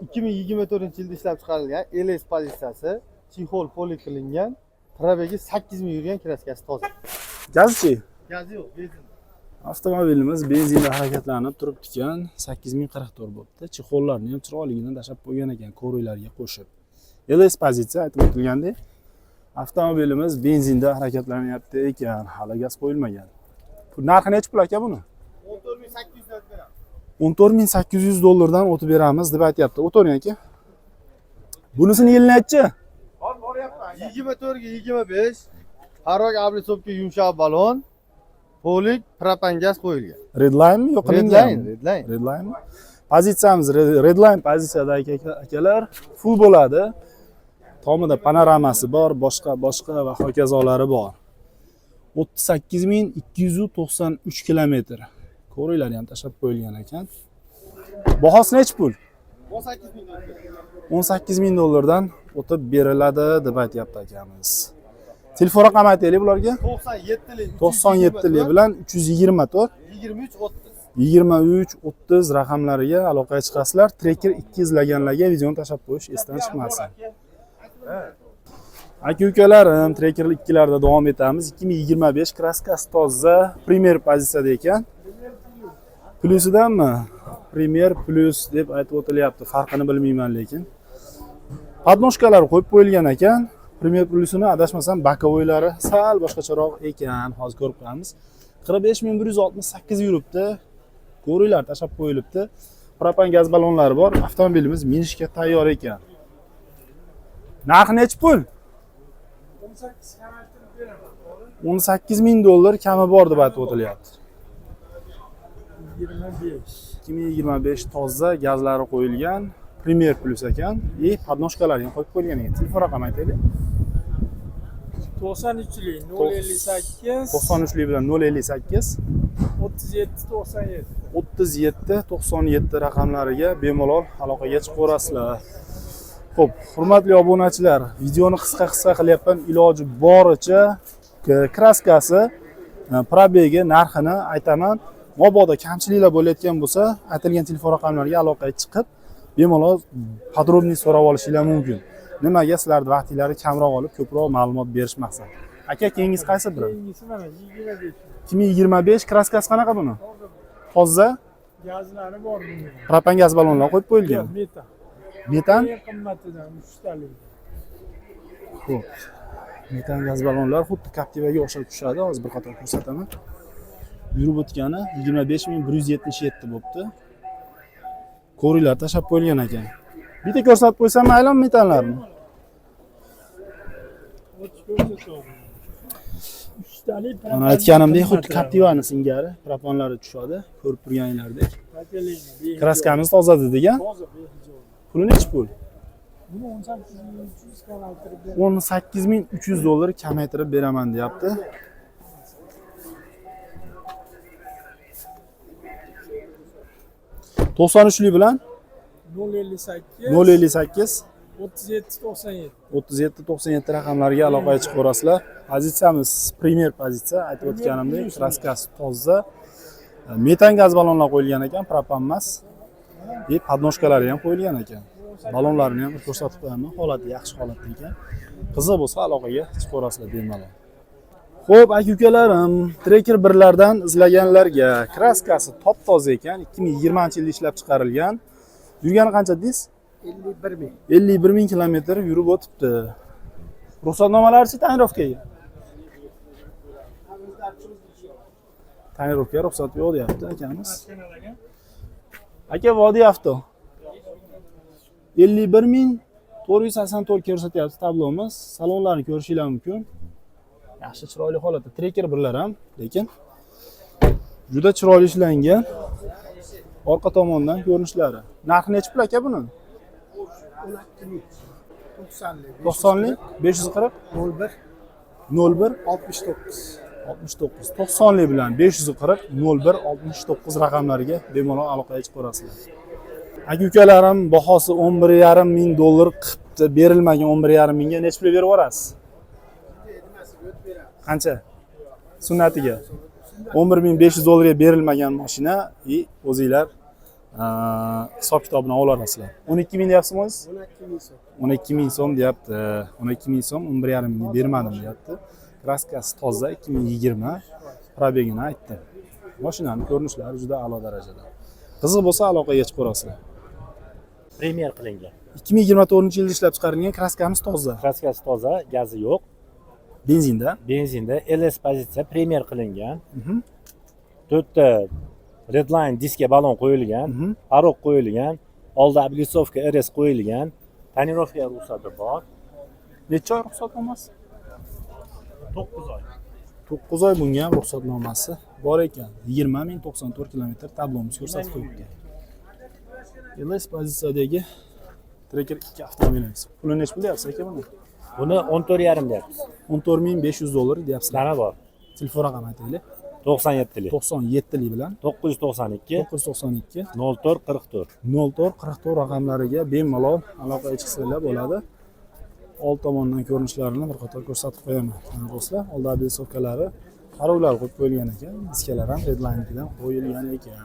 2024 yilda ishlab chiqarilgan LS pozitsiyasi, чехол полик qilingan, пробег i 8000 yurgan, краска si toza. Gazchi? Gazi yo'q, benzin. Avtomobilimiz benzinda harakatlanib turibdi ekan, 8044 bo'libdi. Чехол larni ham chiroyligini tashlab qo'ygan ekan, коврик larga qo'shib. LS pozitsiya, aytib o'tilgandek, avtomobilimiz benzinda harakatlanyapti ekan, hali gaz qo'yilmagan. Narxi nechi pul, aka, buni? 14800 dan beramiz. 14 800 dollardan o'tib beramiz deb aytyapti. O'tiring, aka. Bunisini yili nechi? 24 ga 25, порог облицовка, yumshoq balon, полик, propan gaz qo'yilgan. Redline'mi yo'q qilingan? Redline, Redline. Redline'mi? Pozitsiyamiz Redline pozitsiyada, akalar, full bo'ladi. Tomida panoramasi bor, boshqa boshqa va hokazolari bor. 38 293 kilometr. Коврик lari ham tashlab qo'yilgan ekan. Bahosi nechi pul? 18 ming dollar. 18 ming dollardan o'tib beriladi deb aytyapti akamiz. Telefon raqami aytaylik bularga. 97 lik. 97 lik bilan 324 23 30. 23 30 raqamlariga aloqaga chiqasizlar. Tracker 2 izlaganlarga videoni tashlab qo'yish esdan chiqmasin. Aka ukalarim, Tracker 2larda davom etamiz. 2025, краска si toza, Premier pozitsiyada ekan. Plusidanmi? Premier Plus deb aytib o'tilyapti. Farqini bilmayman lekin. Подножка lar qo'yib qo'yilgan ekan. Premier Plusini, adashmasam, боковой lari sal boshqacharoq ekan. Hozir ko'rib qo'yamiz. 45 168 yuribdi. Коврик lar tashlab qo'yilibdi. Propan gaz ballonlari bor. Avtomobilimiz minishga tayyor ekan. Narxi nechi pul? 18 ming dollar kami bor deb aytib o'tilyapti. 25. 2025, toza, gazlari qo'yilgan, Premier Plus ekan и подножка lari ham qo'yib qo'yilgan ekan. Telefon raqami aytaylik. 93lik 058. 93lik bilan 058. 37 97. 37 97 raqamlariga bemalol aloqaga chiqaverasizlar. Xo'p, hurmatli obunachilar, videoni qisqa qisqa qilyapman, iloji boricha краска si, пробег i, narxini aytaman. Mabodo kamchiliklar bo'layotgan bo'lsa, aytilgan telefon raqamlariga aloqaga chiqib, bemalol подробный so'rab olishinglar mumkin. Nimaga sizlarni vaqtinglarni kamroq olib, ko'proq ma'lumot berish maqsad. Aka, keyingisi qaysi biri? Keyingisi mana 25. 2025, краска si qanaqa buni? Toza, Gazlari bor buni. Propan gaz ballonlar qo'yib qo'yilgan. Yo'q, metan. Metan? Eng qimmatidan uchtalik. Xo'p. Metan gaz ballonlar xuddi Captiva'ga o'xshab tushadi. Hozir bir qator ko'rsataman. Yurib o'tgani 25 177 bo'libdi. Коврик lar tashlab qo'yilgan ekan. Bitta ko'rsatib qo'ysam maylimi metanlarni? O'ch ko'rsataman. Uchtalik. Mana, aytganimdek, xuddi Captiva'ni singari propanlari tushadi, ko'rib turganinglardek. Краска miz toza dedik, a? Toza, behijob. Puli nechi pul? Buni 18 300 kamaytirib beraman. 18 300 dollar kamaytirib beraman deyapti. 93lik bilan 058 058 37 97. 37 97 raqamlariga aloqaga chiqaverasizlar. Pozitsiyamiz Premier pozitsiya, aytib o'tganimdek, краска si toza. Metan gaz ballonlar qo'yilgan ekan, propan emas. И подножка lari ham qo'yilgan ekan. Ballonlarini ham ko'rsatib qo'yaman, holati yaxshi holatda ekan. Qiziq bo'lsa, aloqaga chiqaverasizlar bemalol. Xo'p, aka ukalarim, Tracker birlardan izlaganlarga краска si top toza ekan, 2020 yilda ishlab chiqarilgan. Yurgani qancha dedingiz? 51 ming. 51 ming kilometr yurib o'tibdi. Ruxsatnomalarchi, тонировка ga? Тонировка ga ruxsat yo'q deyapti akamiz. Aka, Vodiy Avto. 51 ming 484 ko'rsatyapti tablomiz. Salonlarni ko'rishinglar mumkin. Yaxshi, chiroyli holatda. Tracker birlar ham, lekin juda chiroyli ishlangan. Orqa tomondan ko'rinishlari. Narxi nechi pul, aka, buni? 90lik. 90lik 540 01 01 69. 69. 90lik bilan 540 01 69 raqamlariga bemalol aloqaga chiqaverasizlar. Aka ukalarim, bahosi 11,5 ming dollar qilibdi, berilmagan. 11,5 mingga nechi pul berib yuborasiz? Qancha? Sunnatiga. 11 500 dollarga berilmagan mashina и o'zinglar Hisob kitobini olaverasizlar. 12 000 deyapsizmi o'zi? 12 000 so'm. 12 000 so'm deyapti. 12 000 so'm, 11,5 mingga bermadim deyapti. Краска si toza, 2020, пробег ini aytdi. Mashinani ko'rinishlari juda a'lo darajada. Qiziq bo'lsa, aloqaga chiqib ko'rasizlar. Premier qilingan. 2024-yilda ishlab chiqarilgan, краска miz toza. Краска si toza, gazi yo'q. Benzinda. Benzinda, LS pozitsiya, premier qilingan. To'rtta Redline diska balon qo'yilgan, порог qo'yilgan, oldi облицовка RS qo'yilgan, тонировка ruxsati bor. Necha oy ruxsatnomasi? 9 oy. 9 oy bunga ham ruxsatnomasi bor ekan. 20 094 kilometr tablomiz ko'rsatib turibdi. LS pozitsiyadagi Tracker 2 avtomobilimiz. Puli nechi pul deyapsiz, aka, buni? Buni 14,5 deyapmiz. 14 500 dollar deyapsizlar. Dana bor. Telefon raqami aytaylik. 97lik. 97lik bilan. 992. 992. 04 44. 04 44 raqamlariga bemalol aloqaga chiqsanglar bo'ladi. Old tomondan ko'rinishlarini bir qator ko'rsatib qo'yaman. Mana, do'stlar, oldi облицовка lari, порог lar qo'yib qo'yilgan ekan, diskalar ham Redline'dan qo'yilgan ekan.